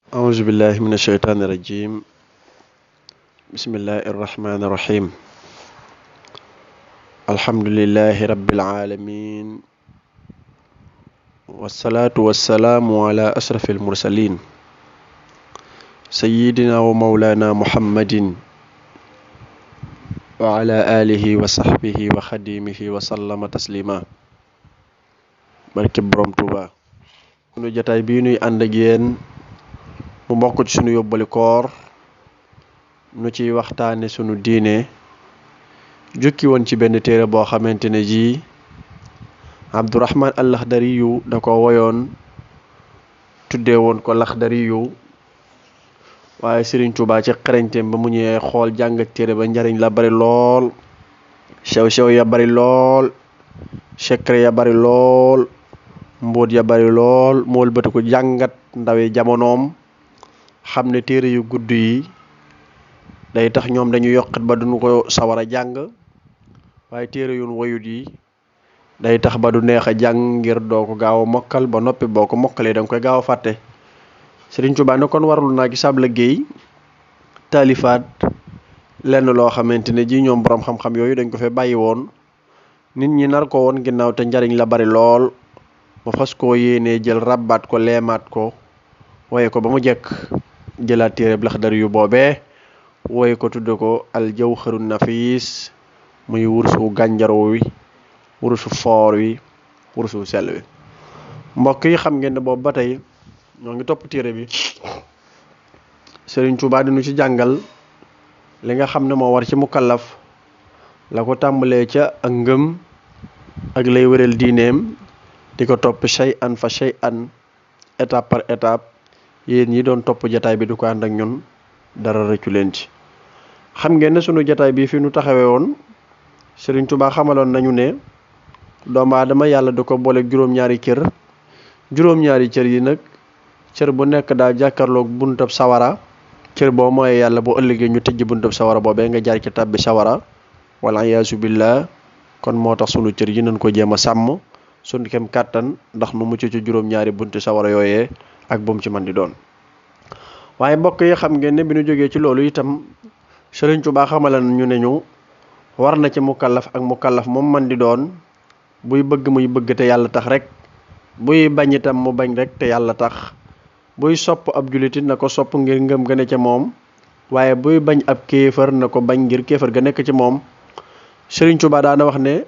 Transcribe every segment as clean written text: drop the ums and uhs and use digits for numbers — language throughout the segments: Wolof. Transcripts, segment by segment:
أعوذ بالله من الشيطان الرجيم. بسم الله الرحمن الرحيم. الحمد لله رب العالمين، والصلاة والسلام على أشرف المرسلين سيدنا ومولانا محمد وعلى آله وصحبه وخديمه وسلم تسليما. barke borom Tuuba. sunu jotaay bii nuy ànd ak yéen mu bokk ci sunu yóbbali koor nu ciy waxtaane sunu diine, jukki woon ci benn téere boo xamante ne ji Abdurahman al-Laxdariyu da ko woyoon tuddee woon ko Laxdariyu, waaye Sëriñ Tuubaa ci xarañteem ba mu ñëwee xool jàngat téere ba njariñ la bari lool, sew-sew ya bari lool, secret ya bari lool, mbóot ya bari lool, mool bëtu ko jàngat ndawi jamonoom xam ne téere yu gudd yi day tax ñoom dañu yokkat ba duñu ko sawar a jàng, waaye téere yu woyut yi day tax ba du neex a jàng ngir doo ko gaaw a mokkal, ba noppi boo ko mokkalee da nga koy gaaw a fàtte. Sëriñ Tuubaa ne kon warul naa ci sab liggéey taalifaat lenn loo xamante ne ji ñoom boroom xam-xam yooyu dañ ko fee bàyyi woon, nit ñi nar ko woon ginnaaw te njariñ la bari lool, ma fas koo yéenee jël rabbaat ko leemaat ko woye ko ba mu jekk, jëlaat téereb Laxdari yu boobee woye ko tudde ko al jawharun nafis, muy wursu gànjaro wi, wursu foor wi, wursu sell wi. mbokk yi xam ngeen ne boobu ba tey ñoo ngi topp téere bi. Sëriñ Tuubaa dinu ci jàngal li nga xam ne moo war ci mukallaf, la ko tàmbalee ca ak ngëm ak lay wéral diineem, di ko topp shay'an fa shay'an, étape par étape. yéen ñi doon topp jataay bi du ko ànd ak ñun dara rëccu leen ci. xam ngeen ne sunu jataay bi fi nu taxawee woon, Sëriñ Tuubaa xamaloon nañu ne doomu aadama yàlla da ko boole juróom-ñaari cër. juróom-ñaari cër yi nag cër bu nekk daa jàkkarloog buntab sawara. cër boo mooy yàlla boo ëllëgee ñu tijji buntab sawara boobee nga jaar ci tàbbi sawara, wala iyaasu billah. kon moo tax sunu cër yi nañ ko jéem a sàmm sunu kem kàttan ndax nu mucc ci juróom-ñaari bunti sawara yooyee ak bu mu ci man di doon. waaye mbokk yi xam ngeen ne bi ñu jógee ci loolu itam Sëriñ Tuubaa xamala ñu ne ñu war na ci mukallaf ak mukallaf moom man di doon, buy bëgg muy bëgg te yàlla tax rek, buy bañ itam mu bañ rek te yàlla tax, buy sopp ab julitit na ko sopp ngir ngëm ga ne ca moom, waaye buy bañ ab kéefër na ko bañ ngir kéefër ga nekk ci moom. Sëriñ Tuubaa daana wax ne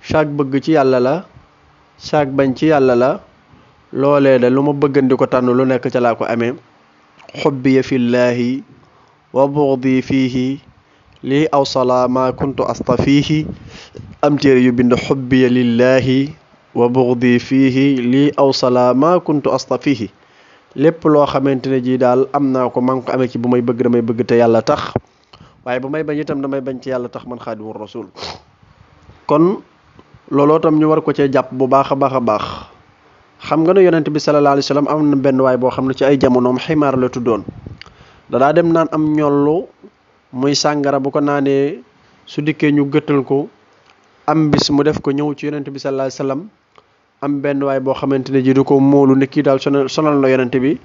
chaque bëgg ci yàlla la, chaque bañ ci yàlla la, loolee da lu ma bëggandi ko tànn lu nekk ca laa ko amee. xubbiya fillaahi wa bughdi fiihi lii aw sala ma kuntu astafiihi. am téere yu bind xubbiya lillaahi wa bughdi fiihi lii aw sala ma kuntu astafiihi. lépp loo xamante ne ji daal am naa ko maa ngi ko amee ci bu may bëgg damay bëgg te yàlla tax, waaye bu may bañ itam damay bañ ci yàlla tax man Xaadimu Rasuul. kon looloo tam ñu war ko cee jàpp bu baax a baax a baax. xam nga ne yonent bi sallallahu alayhi wa sallam am na benn waay boo xam ne ci ay jamonoom ximaar la tuddoon. dadaa dem naan am ñollu muy sàngara, bu ko naanee su dikkee ñu gëttal ko. am bis mu def ko ñëw ci yonent bi sallallahu alayhi wa sallam, am benn waay boo xamante ne ji du ko móolu ne kii daal sonal la yonent bi.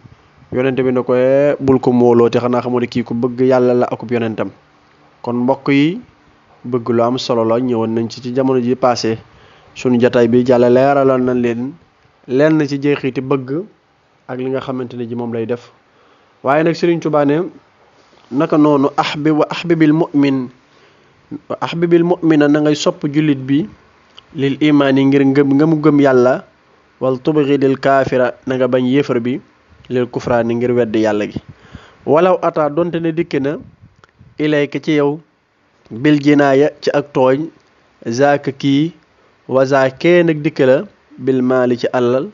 yonent bi ne ko bul ko móoloo te xanaa xamoo ne kii ku bëgg yàlla la akub yonentam. kon mbokk yi bëgg lu am solo la, ñëwoon nañ ci jamono ji passé sunu jataay bi jàlla leeraloon nañ leen lenn ci jeexiti bëgg ak li nga xamante ne ji moom lay def. waaye nag Sëriñ Tuubaa ne naka noonu ahbibil mu'mina na ngay sopp jullit bi lil imaan yi ngir nga mu gëm yàlla, wal tubghidil kaafira na nga bañ yéefar bi lil kufraani ngir weddi yàlla gi. walaw ata donte ne dikk na ilayka ci yow bil jinaaya ci ak tooñ, zaaka kii wa zaakee nag dikk la bil maali ci àllal,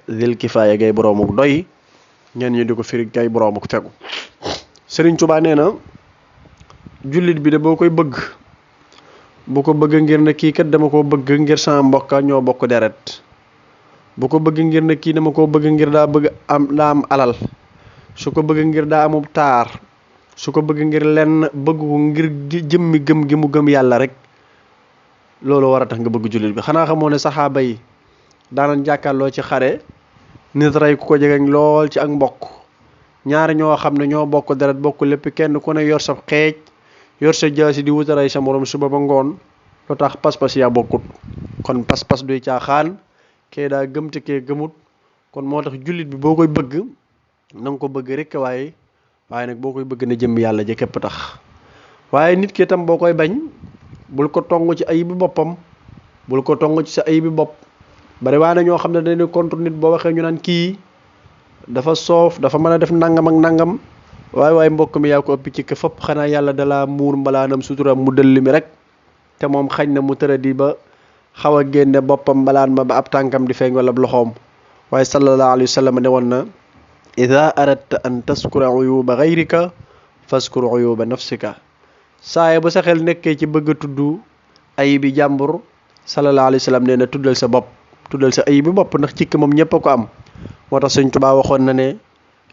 zil kifaaya gay boroomuk doy, ñenn ñi di ko firi gay boroomuk fegu. Sëriñ Tuubaa nee na jullit bi de boo koy bëgg bu ko bëgg ngir ne kii kat dama koo bëgg ngir sama mbokka ñoo bokk deret, bu ko bëgg ngir ne kii dama koo bëgg ngir daa am alal, su ko bëgg ngir daa amub taar, su ko bëgg ngir lenn, bëgg ko ngir jëmmi gëm gi mu gëm yàlla rek, loolu war a tax nga bëgg jullit bi. xanaa xamoo ne saxaaba yi daanañ jàkkaarloo ci xare, nit rey ku ko jegeñ lool ci ak mbokk, ñaar ñoo xam ne ñoo bokk deret bokk lépp kenn ku ne yor sa xeej yor sa jaasi di wutaray sa morom suba ba ngoon lu tax pas-pas yaa bokkut kon pas-pas duy caaxaan kee daa gëm te kee gëmut kon moo tax jullit bi boo koy bëgg na nga ko bëgg rek waaye nag boo koy bëgg na jëm yàlla ja képp tax waaye nit ki itam boo koy bañ bul ko tong ci ayibi boppam bul ko tong ci sa ayibi bopp bari waa na ñoo xam ne dañuy contre nit boo waxee ñu naan kii dafa soof dafa mën a def nangam ak nangam waaye mbokk mi yaa ko ëpp ci ka fëpp xanaa yàlla dalaa muur mbalaanam suturam mu dëll mi rek te moom xañ na mu tëradi ba xaw a génne boppam mbalaan ma ba ab tànkam di feeñ wala ab loxoom waaye sallallahu alayhi wa sallam ne woon na ida aradta an taskura uyuba gayrika faskur uyuba nafsika saaye bu sa xel nekkee ci bëgg a tudd ayibi jàmbur sallallahu alayhi wa sallam nee na tuddal sa bopp tuddal sa ayibi bopp ndax cikk moom ñëpp a ko am moo tax Sëñ Tuubaa waxoon na ne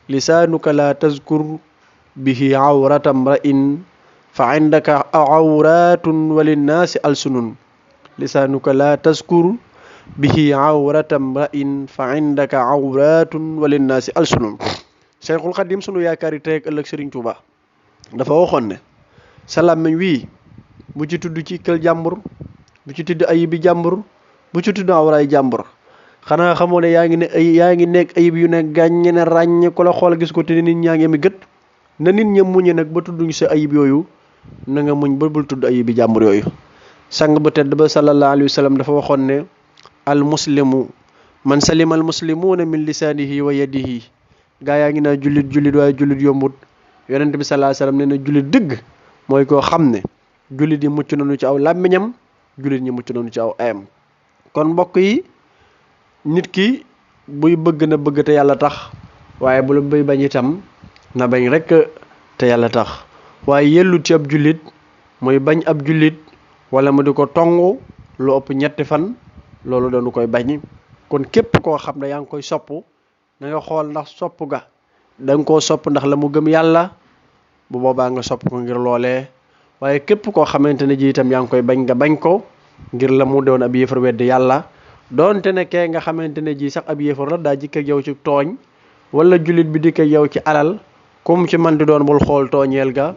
lisaanuka la tazkur bihi awratam ra'in fa indaka awratun walinnaasi alsunun lisaanuka la tazkur bihi awratam ra'in fa indaka awratun walinnaasi alsunun Cheikhul Khadim sunu yaakaari tey ak ëllëg Sëriñ Tuubaa dafa waxoon ne sa làmmiñ wii bu ci tudd ci kël jàmbur bu ci tudd ayibi jàmbur bu ci tudd awraay jàmbur xanaa xamoo ne yaa ngi nekk ayib yu ne gàññe ne ràññe ku la xool gis ko te nit ñaa ngi mi gët na nit ña muñe nag ba tudduñ sa ayib yooyu na nga muñ ba bul tudd ayibi jàmbur yooyu sang bu tedd ba sallallahu alayhi wa sallam dafa waxoon ne al muslimu man salima al muslimuuna min lisaanihi wa yadihi gaa yaa ngi naa jullit waaye jullit yombut yonent bi sallallahu alayhi wa sallam nee na jullit dëgg mooy koo xam ne jullit yi mucc nañu ci aw làmmiñam jullit ñi mucc nañu ci aw ayam kon mbokk yi nit ki buy bëgg na bëgg te yàlla tax waaye bu la buy bañ itam na bañ rek te yàlla tax waaye yellut ci ab jullit muy bañ ab jullit wala mu di ko tongu lu ëpp ñetti fan loolu dañu koy bañ kon képp koo xam ne yaa ngi koy sopp na nga xool ndax sopp ga da nga koo sopp ndax la mu gëm yàlla bu boobaa nga sopp ko ngir loolee waaye képp koo xamante ne ji itam yaa ngi koy bañ nga bañ ko ngir la mu doon ab yéefar weddi yàlla doonte ne kee nga xamante ne ji sax ab yéefar la daa jikk ak yow ci tooñ wala jullit bi dikk ak yow ci alal comme ci man di doon bul xool tooñeel ga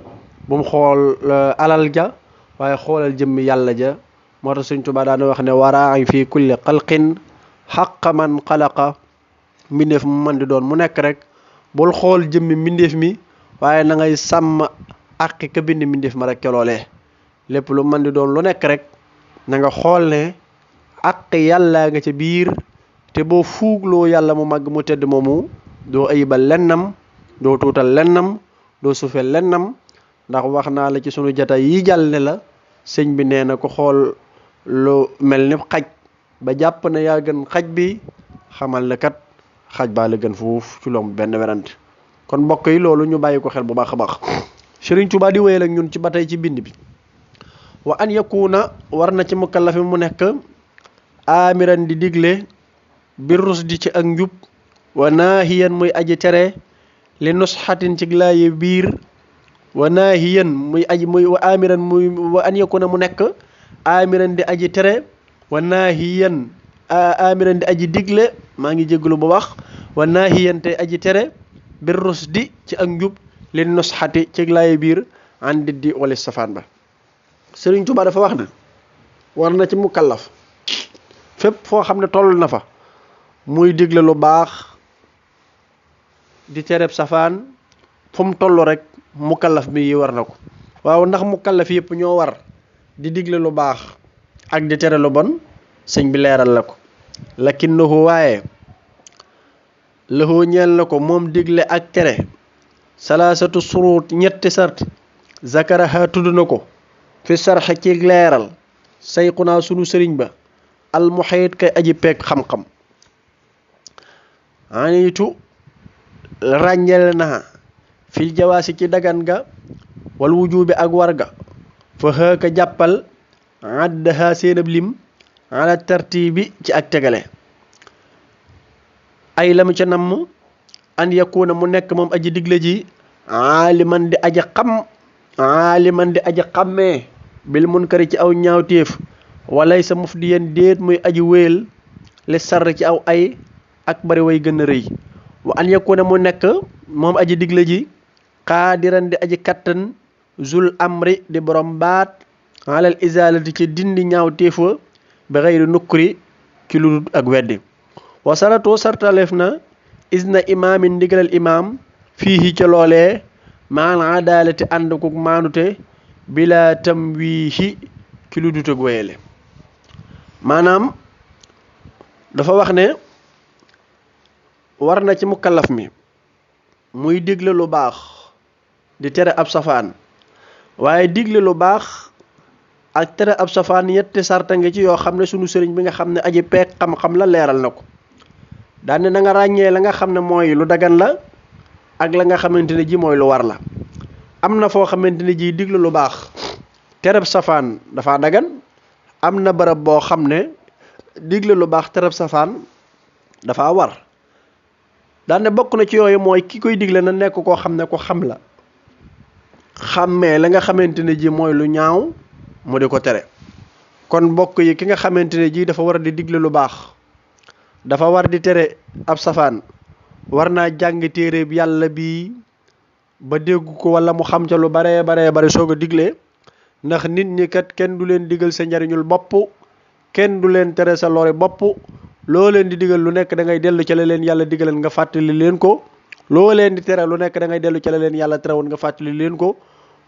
bu mu xool alal ja waaye xoolal jëmmi yàlla ja moo tax Sëñ Tuubaa daana wax ne waraay fii kulli xalqin xaqa man xalaqa mbindeef mu man di doon mu nekk rek bul xool jëmmi mbindeef mi waaye na ngay sàmm àqi ka bind mbindeef ma rek ca loolee lépp lu man di doon lu nekk rek na nga xool ne àq yàlla nga ca biir te boo fuugloo yàlla mu màgg mu tedd moomu doo ayibal lennam doo tuutal lennam doo suufeel lennam ndax wax naa la ci sunu jataay yi jàll ne la sëñ bi nee na ko xool lu mel ni xaj ba jàpp ne yaa gën xaj bi xamal ne kat xaj baa la gën fuuf ci loom benn werante kon mbokk yi loolu ñu bàyyi ko xel bu baax a baax Sëriñ Tuubaa di wéyal ak ñun ci ba tey ci bind bi wa an yakuna war na ci mukallafi mu nekk amiran di digle bir rusdi ci ak njub wa naahiyan muy aji tere li nusxatin ci laaye biir wa naahiyan muy aji muy wa amiran muy wa an yakuna mu nekk amiran di aji tere wa naahiyan amiran di aji digle maa ngi jégalu bu wax wa naahiyan te aji tere bir rusdi ci ak njub li nusxati ci laaye biir an diddi wala safaan ba Sëriñ Tuubaa dafa wax ne war na ci mukallaf fépp foo xam ne toll na fa muy digle lu baax di tereb safaan fu mu toll rek mukallaf mi yi war na ko waaw ndax mukallaf yëpp ñoo war di digle lu baax ak di tere lu bon sëñ bi leeral la ko lakinnahu waaye lahu ñeel na ko moom digle ak tere salaasatu surut ñetti sart zakaraha tudd na ko fi sarxe ci leeral sayxunaa sunu sëriñ ba almuhayit kay aji peeg xam-xam anitu ràññeel na fil jawaasi ci dagan ga wal wujubi ak war ga fa xëeka jàppal addaha seenab lim ala tartibi ci ak tegale ay lamu ca namm an yakuna mu nekk moom aji digle ji aaliman di aji xàmmee bil munkari ci aw ñaawteef walay sa mufdiyan déet muy aji wéel li sarr ci aw ay ak bari way gën a rëy wa an yakuna mu nekk moom aji digle ji qaadiran di aji kattan zul amri di borom baat alal izalati ci dindi ñaaw téefa bi xëyri nukkuri ci lu dul ak weddi wa saratu sartaleef na isna imaamin ndigalal imaam fiihi ca loolee maal adaalati ànd ku maanute bila tamwiihi ci lu dut ak wéyale maanaam dafa wax ne war na ci mukallaf mi muy digle lu baax di tere ab safaan waaye digle lu baax ak tere ab safaan yetti sarta nga ci yoo xam ne sunu sëriñ bi nga xam ne aji peek xam-xam la leeral na ko daane na nga ràññee la nga xam ne mooy lu dagan la ak la nga xamante ne ji mooy lu war la am na foo xamante ne ji digle lu baax tereb safaan dafa dagan am na barab boo xam ne digle lu baax tereb safaan dafa war daane bokk na ci yooyu mooy ki koy digle na nekk koo xam ne ko xam la xàmmee la nga xamante ne ji mooy lu ñaaw mu di ko tere kon mbokk yi ki nga xamante ne ji dafa war di digle lu baax dafa war di tere ab safaan war naa jàng téere bi yàlla bi ba dégg ko wala mu xam ca lu bare soog a digle ndax nit ñi kat kenn du leen digal sa njariñul bopp kenn du leen tere sa lori bopp loo leen di digal lu nekk da ngay dellu ca la leen yàlla digaleen nga fàttali leen ko loo leen di tere lu nekk da ngay dellu ca la leen yàlla terewoon nga fàttali leen ko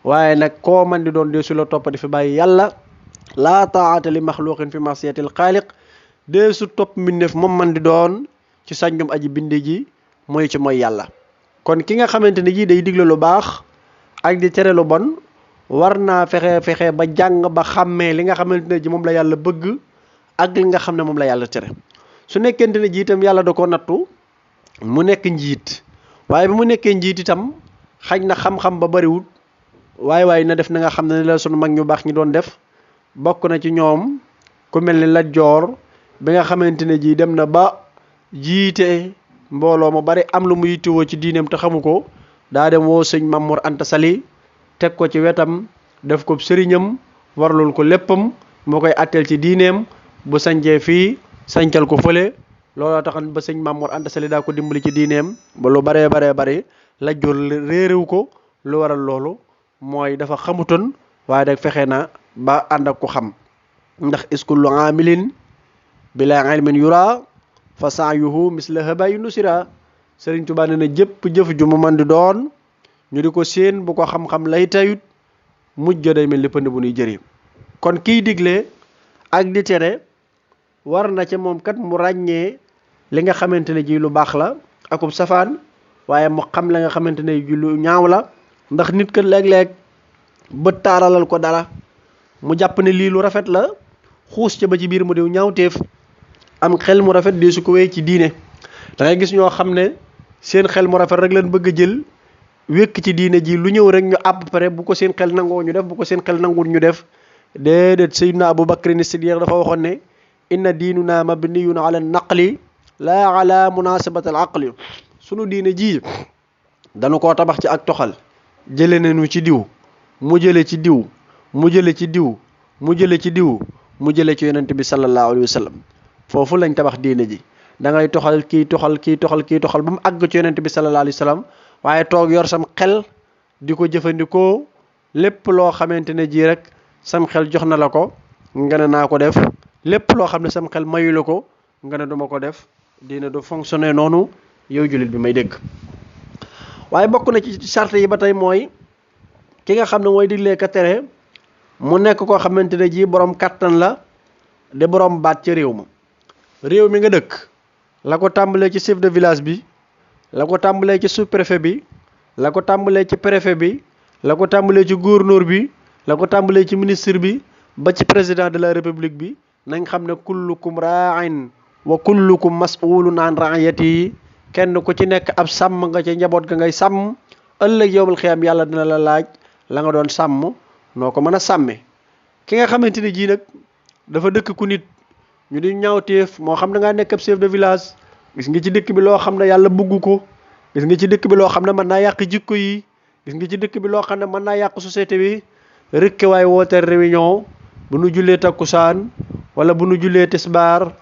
waaye nag koo man di doon dee su la topp di fi bàyyi yàlla laa taata li maxluqin fi masiyatil xaaliq dee su topp mbindeef moom man di doon ci sànjum aji binde ji mooy ci mooy yàlla kon ki nga xamante ne ji day digle lu baax ak di tere lu bon war naa fexe ba jàng ba xàmmee li nga xamante ne ji moom la yàlla bëgg ak li nga xam ne moom la yàlla tere su nekkente ne ji itam yàlla da ko nattu mu nekk njiit waaye bi mu nekkee njiit itam xaj na xam-xam ba bariwul waaye na def na nga xam ne la sunu mag ñu baax ñi doon def bokk na ci ñoom ku mel ni Lat Joor bi nga xamante ne ji dem na ba jiite mbooloo mu bari am lu mu yittewoo ci diineem te xamu ko daa dem woo sëñ Mamour Anta Sali teg ko ci wetam def ko sëriñam warlul ko léppam moo koy atteel ci diineem bu sañcee fii sañcal ko fële looloo taxan ba sëñ Mamour Anta Sali daa ko dimbali ci diineem ba lu baree bari Lat Joor réeréw ko lu waral loolu mooy dafa xamutoon waaye dag fexe na ba ànd ak ko xam ndax iskullu amilin bila ilmin yura fa sa'yuhu misla habayi nusira Sëriñ Tuubaa nee na jëpp jëf ju mu man di doon ñu di ko séen bu ko xam-xam lay tayut mujj ga day mel ni pënd bu nuy jëri kon kiy digle ak di tere war na ca moom kat mu ràññee li nga xamante ne ji lu baax la akub safaan waaye mu xam la nga xamante ne ji lu ñaaw la ndax nit kat léeg-léeg bët taaralal ko dara mu jàpp ne lii lu rafet la xuus ca ba ci biir mu diw ñaawteef am xel mu rafet dee su ko wéy ci diine da ngay gis ñoo xam ne seen xel mu rafet rek leen bëgg a jël wékk ci diine ji lu ñëw rek ñu àbb pare bu ko seen xel nangoo ñu def bu ko seen xel nanguwul ñu def déedéet Seydina Abu Bakrin Siddiq dafa waxoon ne inna diinuna mabniyun ala naqli laa ala munasabati al aqli sunu diine ji dañu koo tabax ci ak toxal jële nañu ci diw mu jële ci diw mu jële ci diw mu jële ci diw mu jële ci yonent bi sallallahu alayhi wa sallam foofu lañ tabax diine ji da ngay toxal kii toxal ba mu àgg ci yonent bi sallallahu alayhi wa sallam waaye toog yor sam xel di ko jëfandikoo lépp loo xamante ne ji rek sam xel jox na la ko nga ne naa ko def lépp loo xam ne sam xel mayu la ko nga ne duma ko def diine du fonctionner noonu yow jullit bi may dégg waaye bokk na ci charte yi ba tey mooy ki nga xam ne mooy diglee ka tere mu nekk koo xamante ne ji borom kattan la de borom baat ci réew ma réew mi nga dëkk la ko tàmbalee ci chef de village bi la ko tàmbalee ci sous-préfet bi la ko tàmbalee ci préfet bi la ko tàmbalee ci gouverneur bi la ko tàmbalee ci ministre bi ba ci président de la république bi nañ xam ne kullukum ra'in wa kullukum mas'ulun an ra'iyati kenn ku ci nekk ab sàmm nga ca njaboot ga ngay sàmm ëllëg yowmal xiyaam yàlla dina la laaj la nga doon sàmm noo ko mën a sàmme ki nga xamante ne jii nag dafa dëkk ku nit ñu di ñaawteef moo xam ne ngaa nekk ab chef de village gis nga ci dëkk bi loo xam ne yàlla bëggu ko gis nga ci dëkk bi loo xam ne mën naa yàq jikko yi gis nga ci dëkk bi loo xam ne mën naa yàq société bi rëkke waay woote réunion bu nu jullee takkusaan wala bu nu jullee tisbaar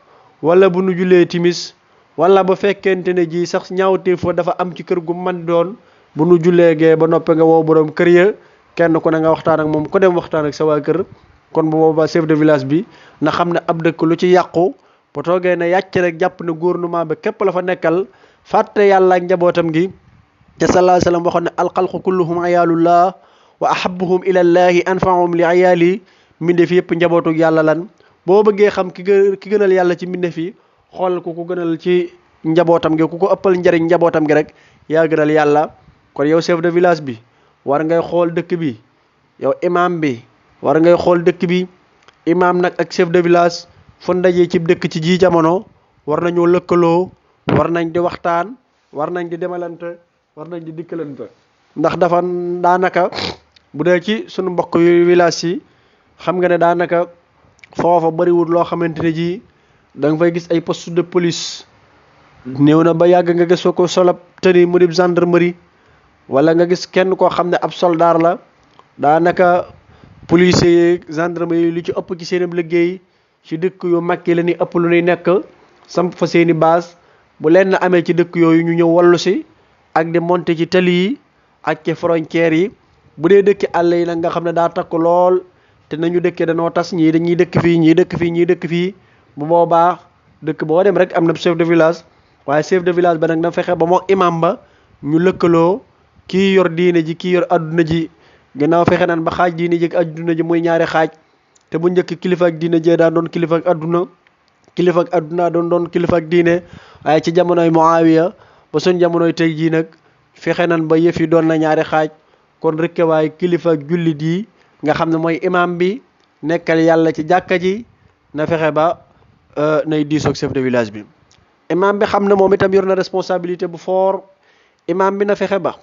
wala bu nu jullee timis wala bu fekkente ne ji sax ñaawteef fa dafa am ci kër gu man doon bu nu julleegee ba noppe nga woo borom kër ya kenn ku ne nga waxtaan ak moom ku dem waxtaan ak sa waa kër. kon bu boobaa chef de village bi na xam ne ab dëkk lu ci yàqu bu toogee ne yàcc rek jàpp ne gouvernement bi képp la fa nekkal fàtte yàlla ak njabootam gi te sallallahu alayhi wa sallam waxoon ne alxalqu kulluhum ayaalullah wa ahabuhum ilallahi anfaahum li ayaali mbindeef yëpp njabootu yàlla lan boo bëggee xam ki gënal yàlla ci mbindeef yi xool ku ko gënal ci njabootam gi ku ko ëppal njariñ njabootam gi rek yaa gënal yàlla. kon yow chef de village bi war ngay xool dëkk bi, yow imam bi war ngay xool dëkk bi. imam nag ak chef de village fu ndajee ci dëkk ci ji jamono war nañoo lëkkaloo, war nañ di waxtaan, war nañ di demalante, war nañ di dikkalante. ndax dafa daanaka bu dee ci sunu mbokk yu village yi xam nga ne daanaka foofa bariwul loo xamante ne ji da nga fay gis ay poste de police. néew na ba yàgg nga gis ko solab tëni mu di gendarmerie wala nga gis kenn koo xam ne ab soldaar la. daanaka police yi gendarmerie yi lu ci ëpp ci seen liggéey ci dëkk yu mag yi la ñuy ëpp lu ñuy nekk samp fa seeni base. bu leen amee ci dëkk yooyu ñu ñëw wallu si ak di monter ci tali yi ak ci frontières yi. bu dee dëkki àll yi nag nga xam ne daa takk lool te nañu dëkkee danoo tas, ñii dañuy dëkk fii ñii dëkk fii ñii dëkk fii. bu boobaa dëkk boo dem rek am na chef de village, waaye chef de village ba nag na fexe ba moo imam ba ñu lëkkaloo, kii yor diine ji kii yor adduna ji. gannaaw fexe naan ba xaaj diine ji ak adduna ji muy ñaari xaaj te bu njëkk kilifa ak diine jee daan doon kilifa ak adduna, kilifa ak adduna doon kilifa ak diine. waaye ci jamonoy Muawiya ba suñ jamonoy tey jii nag fexe nan ba yëf yi doon na ñaari xaaj. kon rek waaye kilifa ak jullit yi nga xam ne mooy imam bi nekkal yàlla ci jàkka ji na fexe ba nay diisoog chef de village bi. imam bi xam ne moom itam yor na responsabilité bu fort. imam bi na fexe ba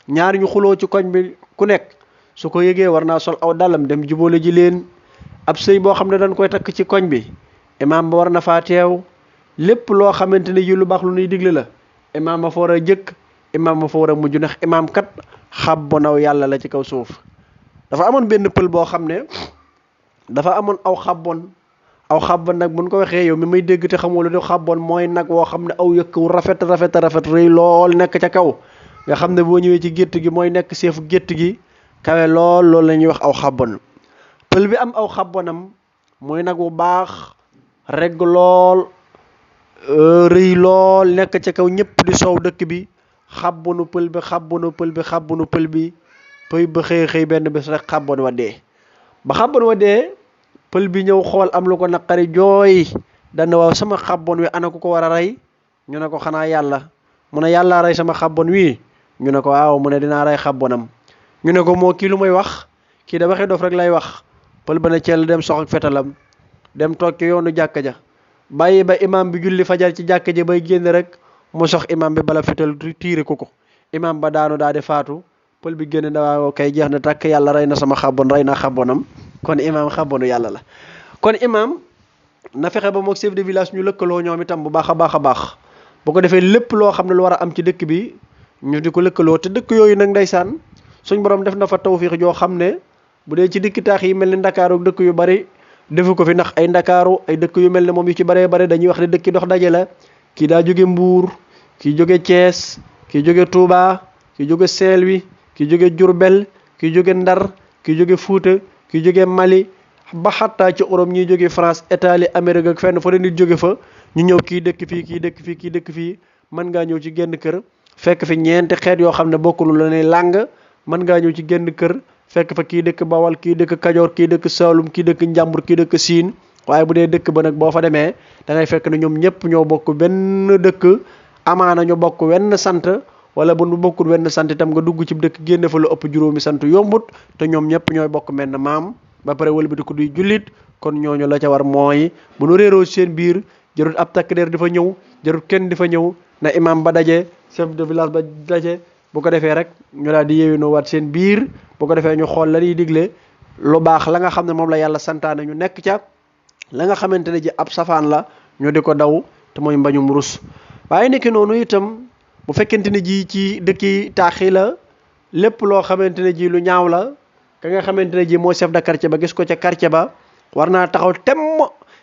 ñaar ñu xuloo ci koñ bi ku nekk su ko yëgee war naa sol aw dalam dem jubóole ji leen. ab sëy boo xam ne dañ koy takk ci koñ bi imam ba war na faa teew. lépp loo xamante ne ji lu baax lu nuy digle la imam ma fa war a jëkk, imam ma fa war a mujj, ndax imam kat xabbonaw yàlla la ci kaw suuf. dafa amoon benn pël boo xam ne dafa amoon aw xabbon nag buñ ko waxee yow mi may dégg te xamoo lu de xabbon mooy nag woo xam ne aw yëkk wu rafet rëy lool nekk ca kaw nga xam ne boo ñëwee ci gétt gi mooy nekk seefu gétt gi kawe lool. loolu la ñuy wax aw xabbon. pël bi am aw xabbonam mooy nag wu baax regg lool rëy lool nekk ca kaw ñëpp di soow dëkk bi. xabbonu pël bi pëy ba xëy benn bés rek xabbon wa dee. ba xabbon wa dee pël bi ñëw xool am lu ko naqari jooy dana waaw sama xabbon wi ana ku ko war a rey. ñu ne ko xanaa yàlla. mu ne yàllaa rey sama xabbon wi. ñu ne ko waaw mu ne dinaa rey xabbonam. ñu ne ko moo kii lu may wax, kii da waxee dof rek lay wax. pël ba ne ceel dem sox ak fetalam dem toog ci yoonu jàkka ja bàyyi ba imam bi julli fajar ci jàkka ja bay génn rek mu sox imam bi bala fetal tiire ko imam ba daanu daa di faatu. pël bi génn na waaw kay jeex na tàkk yàlla rey na sama xabbon, rey naa xabbonam. kon imam xabbonu yàlla la. kon imam na fexe ba moog chef de village ñu lëkkaloo ñoom itam bu baax a baax bu ko defee lépp loo xam ne lu war a am ci dëkk bi ñu di ko lëkkaloo. te dëkk yooyu nag ndeysaan suñ borom def na fa tawfiix joo xam ne bu dee ci dëkk taax yi mel ni ndakaaru dëkk yu bari defu ko fi, ndax ay ndakaaru ay dëkk yu mel ne moom yu ci baree bare dañuy wax ne dëkki dox daje la. kii daa jóge Mbuur, kii jóge Thiès, kii jóge Touba, kii jóge Saint-Louis, kii jóge Diourbel, kii jóge Ndar, kii jóge Fuuta, kii jóge Mali, ba xattaa ci Europe ñuy jóge France, Italie, Amérique ak fenn fa nit jóge fa ñu ñëw kii dëkk fii kii dëkk fii kii dëkk fii. mën ngaa ñëw ci genn kër fekk fi ñeenti xeet yoo xam ne bokkul la ne làng. mën ngaa ñëw ci genn kër fekk fa kii dëkk Bawal, kii dëkk Kajoor, kii dëkk Saalum, kii dëkk Njàmbur, kii dëkk Siin. waaye bu dee dëkk ba nag boo fa demee da ngay fekk ne ñoom ñëpp ñoo bokk benn dëkk, amaana ñu bokk wenn sant, wala bu nu bokkul wenn sant itam nga dugg ci dëkk génne fa lu ëpp juróomi sant yombut. te ñoom ñëpp ñooy bokk menn maam ba pare wëlbati ko duy jullit. kon ñooñu la ca war mooy bu nu réeroo seen biir jarut ab takk der di fa ñëw, jarut kenn di fa ñëw, na imam ba daje, chef de village ba daje. bu ko defee rek ñu daal di yeewinoo waat seen biir. bu ko defee ñu xool la ñuy digle lu baax la nga xam ne moom la yàlla santaane ñu nekk ca, la nga xamante ne ji ab safaan la ñu di ko daw te mooy mbañum rus. waaye nekki noonu itam bu fekkente ne ji ci dëkki taax yi la lépp loo xamante ne ji lu ñaaw la, ka nga xamante ne ji mooy chef de quartier ba gis ko ca quartier ba war naa taxaw temm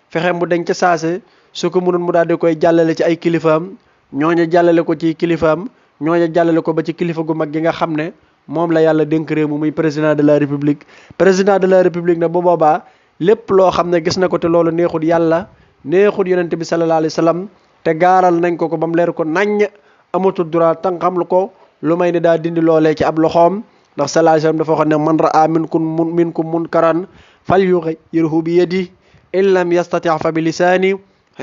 fexe mu dañ ca saase su ko mënoon mu daal di koy jàllale ci ay kilifaam ñooña jàllale ko ci kilifaam ñooña jàllale ko ba ci kilifa gu mag gi nga xam ne moom la yàlla dénk réew mi muy président de la république. président de la république nag bu boobaa lépp loo xam ne gis na ko te loolu neexut yàlla neexut yonente bi sallallahu alayhi wa sallam te gaaral nañ ko ba mu leer ko naññ amatul droit tànqam lu ko lu may ne daa dindi loolee ci ab loxoom ndax sallallahu alayhi wa sallam dafa waxoon ne man raa minkum munkaran falyughayyirhu bi yadihi in lam yastati' fa bi lisaanihi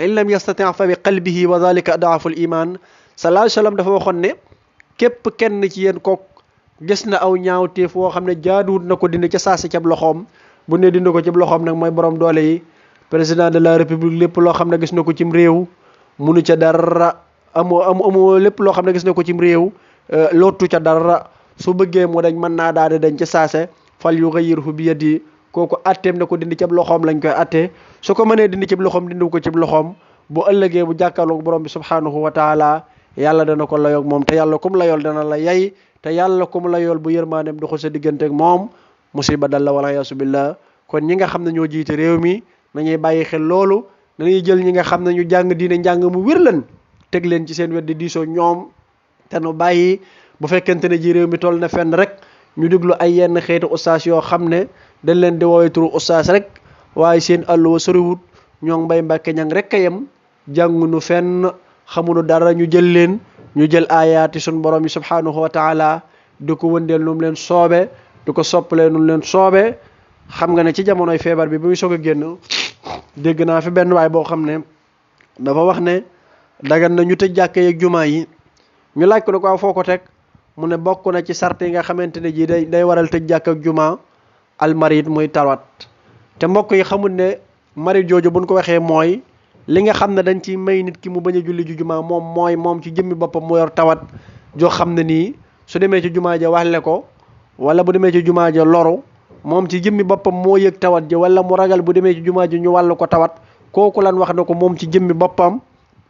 in lam yastati' fa bi qalbihi wa dhalika ad'aful iman. sallallahu alayhi wa sallam dafa waxoon ne képp kenn ci yéen ko gis na aw ñaawteef woo xam ne jaaduwut na ko dindi ca saasi cab loxoom bu ne dindi ko cab loxoom nag mooy borom doole yi. président de la république lépp loo xam ne gis na ko cim réew munu ca dara amoo lépp loo xam ne gis na ko cim réew lottu ca dara su bëggee mu dañ mën naa daal di dañ ca saase fal yughayyirhu bi yadihi kooku atteem na ko dindi cab loxoom lañ koy attee su ko mënee dindi cab loxoom dindi ko cab loxoom bu ëllëgee bu jàkkaarloog borom bi subhanahu wa taala yàlla dana ko layoog moom te yàlla kum layool dana la yay te yàlla kum layool bu yërmaaneem doxul sa diggante ak moom musiba dal la wala yaasu billah. kon ñi nga xam ne ñoo jiite réew mi nañuy bàyyi xel loolu dañuy jël ñi nga xam ne ñu jàng diine njàng mu wér lan teg leen ci seen wet di diisoo ñoom te nu bàyyi bu fekkente ne ji réew mi toll na fenn rek ñu déglu ay yenn xeetu ustaas yoo xam ne dañ leen di woowee turu ustaas rek waaye seen àlluwa soriwut ñoo mbay mbàkke ñang rek a yem jàngunu fenn xamunu dara ñu jël leen ñu jël aayaati sun borom yi subhanahu wa taala di ko wëndeel nu mu leen soobe di ko soppalee nu mu leen soobe. xam nga ne ci jamonoy feebar bi ba muy soog a génn dégg naa fi benn waay boo xam ne dafa wax ne dagan na ñu tëj jàkka yeeg jumaa yi ñu laaj ko ne ko foo ko teg mu ne bokk na ci sart yi nga xamante ne ji day waral tëj jàkka ak jumaa almarid muy tawat. te mbokk yi xamul ne marid jooju buñ ko waxee mooy li nga xam ne dañ ci may nit ki mu bañ a julli ju jumaa moom ci jëmmi boppam mu yor tawat joo xam ne nii su demee ci jumaa ja waxle ko wala bu demee ci jumaa ja loru moom ci jëmmi boppam moo yëg tawat ji wala mu ragal bu demee ci jumaa ji ñu wàllu ko tawat kooku lan wax ne ko moom ci jëmmi boppam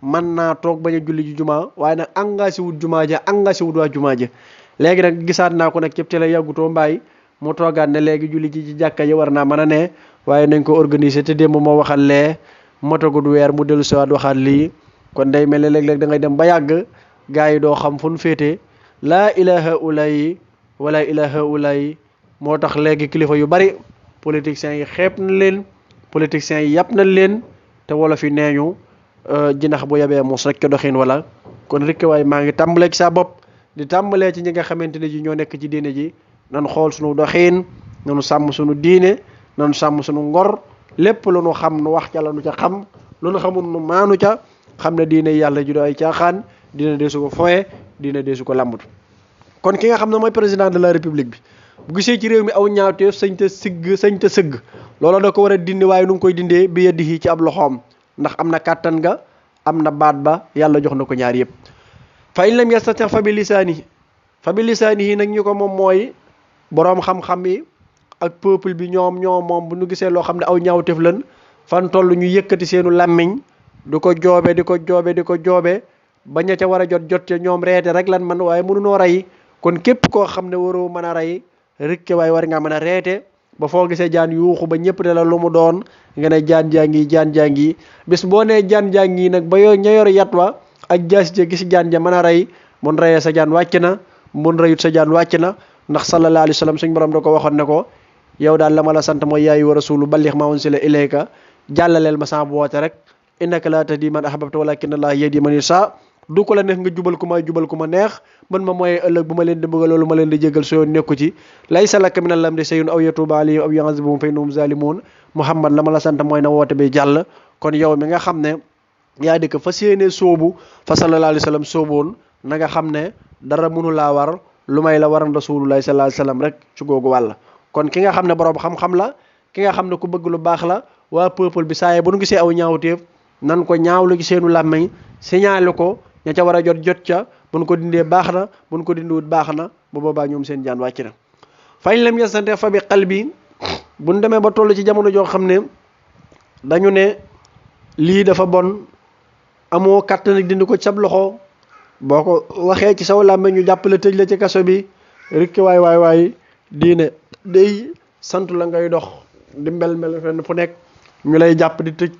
mën naa toog bañ a julli ji jumaa waaye nag engagé wut jumaa ja engagé wut waa jumaa ja. léegi nag gisaat naa ko nag cëp te la yàggutoo mbaay mu toogaat ne léegi julli ji ci jàkka ji war naa mën a ne waaye nañ ko organiser te démb moo waxal lee motagut weer mu dellu siwaat waxaat lii kon day mel ne léeg-léeg da ngay dem ba yàgg gars yi doo xam fu nu féete laa ilaha ulayi wala ilaha ulayi. moo tax léegi kilifa yu bari politiciens yi xeeb na leen politiciens yi yàpp nañ leen te wolof yi nee ñu jinax bu yabee mos rek ca doxin wala kon rek waaye maa ngi tàmbalee ci sa bopp di tàmbalee ci ñi nga xamante ne ji ñoo nekk ci diine ji nan xool suñu doxin nanu sàmm suñu diine nanu sàmm suñu ngor lépp lu nu xam nu wax ca la nu ca xam lu nu xamul nu maanu ca xam ne diine yàlla ju do ay caaxaan diine deesu ko foye diine deesu ko làmbatu. kon ki nga xam ne mooy président de la république bi bu gisee ci réew mi aw ñaawteef sañ ta sëgg loolu da ko war a dindi waaye nu ngi koy dindee bi yadihi ci ab loxoom ndax am na kàttan ga am na baat ba yàlla jox na ko ñaar yëpp. fa in lam yastati fa bi lisaanihi nag ñu ko moom mooy boroom xam-xam yi ak peuple bi ñoom moom bu ñu gisee loo xam ne aw ñaawteef lan fan toll ñu yëkkati seenu làmmiñ di ko joobe ba ña ca war a jot ca ñoom reete rek lan man waaye mënunoo rey. kon képp koo xam ne waroo mën a rey rek waaye war nga mën a reete ba foo gisee jaan yuuxu ba ñëpp de la lu mu doon nga ne jaan jàngi bis boo nee jaan jàngi nag ba yoo ña yor yat wa ak jaas ja gis jaan ja mën a rey mun reyee sa jaan wàcc na mun reyut sa jaan wàcc na ndax sallallahu alayhi wa sallam suñ borom da ko waxoon ne ko yow daal la ma la sant mooy yaayu wa rasulu ballix ma unsila ilayka jàllaleel ma sa woote rek innaka laa tahdi man ahbabta walakinna allaha yahdi man yasha du ko la neex nga jubal ku ma neex man ma mooy ëllëg bu ma leen di bëgg loolu ma leen di jégal soo yoon nekku ci laysa laka min al-amri shay'un aw yatuuba alayhim aw yu'adhibuhum fa innahum zalimun Muhammad la ma la sant mooy na woote bi jàll. kon yow mi nga xam ne yaa di ko fas yéene sóobu fa sallallahu alayhi wa sallam sóoboon na nga xam ne dara mënu laa war lu may la waran rasulullahi sallallahu alayhi wa sallam rek ci googu wàll. kon ki nga xam ne borom xam-xam la ki nga xam ne ku bëgg lu baax la waa peuple bi saa yi bu nu gisee aw ñaawteef nan ko ñaawlu ci seenu làmmiñ signalé ko ña ca war a jot ca buñ ko dindee baax na buñ ko dindiwut baax na bu boobaa ñoom seen jaan wàcc na. fañ lam yastati fa bi qalbi buñ demee ba toll ci jamono joo xam ne dañu ne lii dafa bon amoo kàttan ak dindi ko ci sab loxo boo ko waxee ci saw làmmiñ ñu jàppale tëj la ci kaso bi rek waay diine day sant la ngay dox di mel fenn fu nekk ñu lay jàpp di tëj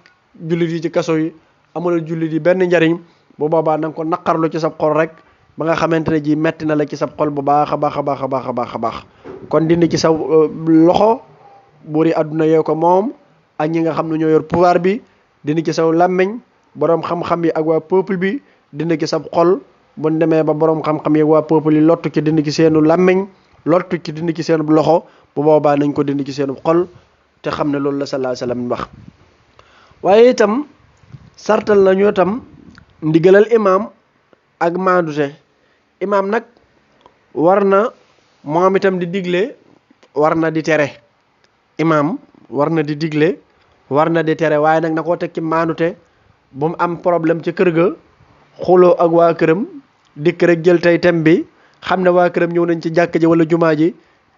jullit yi ci kaso yi amalul jullit yi benn njariñ bu boobaa na nga ko naqarlu ci sab xol rek ba nga xamante ne ji metti na la ci sab xol bu baax a baax a baax a baax a baax a baax kon dindi ci sa loxo buur yi àdduna yee ko moom ak ñi nga xam ne ñoo yor pouvoir bi dindi ci saw làmmiñ boroom xam-xam yi ak waa peuple bi dindi ci sab xol bu demee ba boroom xam-xam yi ak waa peuple yi lottu ci dindi ci seenu làmmiñ lottu ci dindi ci seenu loxo bu boobaa nañ ko dindi ci seenu xol te xam ne loolu la sallallahu alayhi wasallam wax waaye itam sartal nañu itam ndigalal imaam ak maandute imaam nag war na moom itam di digle war na di tere imaam war na di digle war na di tere waaye nag na koo teg ci maandute bu mu am problème ci kër ga xuloo ak waa këram dikk rek jël tey tem bi xam ne waa këram ñëw nañ ci jàkk ji wala jumaa ji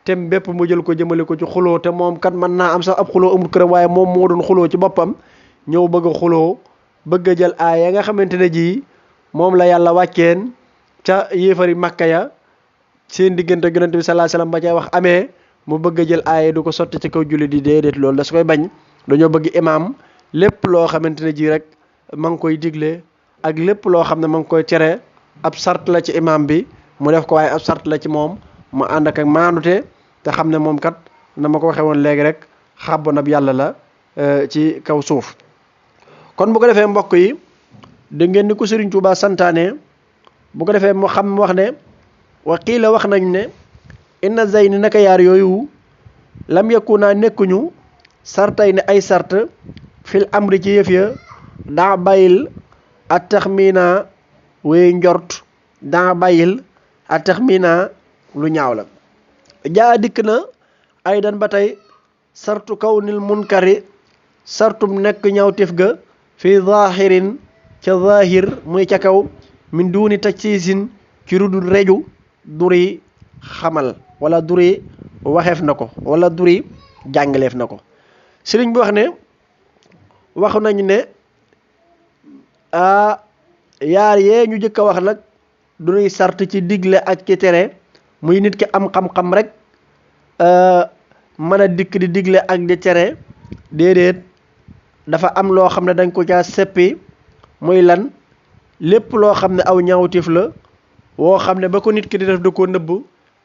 tem bépp mu jël ko jëmale ko ci xuloo te moom kat mën naa am sax ab xuloo amul këram waaye moom moo doon xuloo ci boppam ñëw bëgg a xuloo bëgg a jël aaya nga xamante ne ji moom la yàlla wàcceen ca yéefari Makka ya seen diggante ak Yonent bi sallallahu alayhi wasallam ba cay wax amee mu bëgg a jël aaya du ko sotti ci kaw julli di déedéet loolu da su koy bañ dañoo bëgg imaam lépp loo xamante ne ji rek ma ngi koy digle ak lépp loo xam ne ma ngi koy tere ab sart la ci imaam bi mu def ko waaye ab sart la ci moom mu ànd ak maandute te xam ne moom kat na ma ko waxee woon léegi rek xàbboon ab yàlla la ci kaw suuf kon bu ko defee mbokk yi da ngeen ni ko Sëriñ Tuubaa santaane bu ko defee mu xam wax ne wa qiila wax nañ ne inna zayni naka yaar yooyu lam yakuna nekkuñu sartay ne ay sart fil amri ci yëf ya daa bàyyil a tax miina wéy njort daa bàyyil a tax miina lu ñaaw la jaa dikk na ay dan ba tey sartu kaw nil munkari sartum nekk ñaawteef ga fi zahirin ca zahir muy ca kaw min duuni tajsiisin ci rudul reju duri xamal wala duri waxeef na ko wala duri jàngaleef na ko sëriñ bi wax ne wax nañu ne yaar yee ñu jëkk a wax nag duñuy sart ci digle ak ci tere muy nit ki am xam-xam rek mën a dikk di digle ak di tere déedéet dafa am loo xam ne dañ ko caa seppi muy lan lépp loo xam ne aw ñaawteef la woo xam ne ba ko nit ki di def da koo nëbb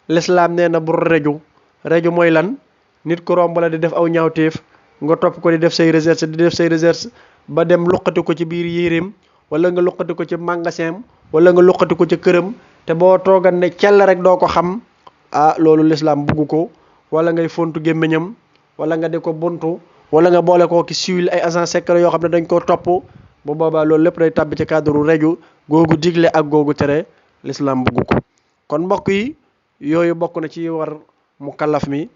lislaam nee na bu reju mooy lan nit ko romb la di def aw ñaawteef nga topp ko di def say recherche ba dem luqati ko ci biir yéreem wala nga luqati ko ci magasin wala nga luqati ko ci këram te boo toogan ne cell rek doo ko xam loolu lislaam bugg ko wala ngay fontu gémmiñam wala nga di ko buntu wala nga boole koo ki siwil ay agent secret yoo xam ne dañ koo topp bu boobaa loolu lépp day tàbbi ci cadre reju googu digle ak googu tere lislaam bugg ko kon mbokk yi yooyu bokk na ci war mu kallaf mi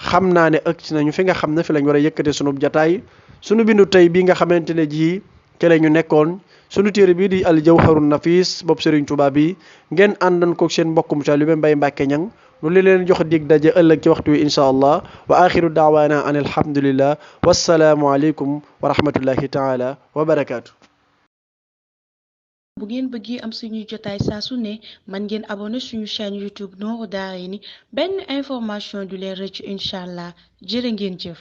xam naa ne ëgg si nañu fi nga xam ne fi lañ war a yëkkate sunu jataay sunu bindu tey bii nga xamante ne ji ci la ñu nekkoon sunu téere bii di al jawharun nafis bopp Serigne Touba bi ngeen àndan ko seen mbokkum taalibe Mbaye Mbacke Niang nu li leen jox dig daje ëllëg ci waxtu wi insha allah wa axiru daawaana an alhamdulillah wassalaamu aleykum wa rahmatullahi taala wa barakaatu. bu ngeen bëggee am suñuy jotaay saa su ne man ngeen abonné suñu chaîne YouTube Nourou Darayni benn information du leen rëcc incha allah jërë ngeen jëf.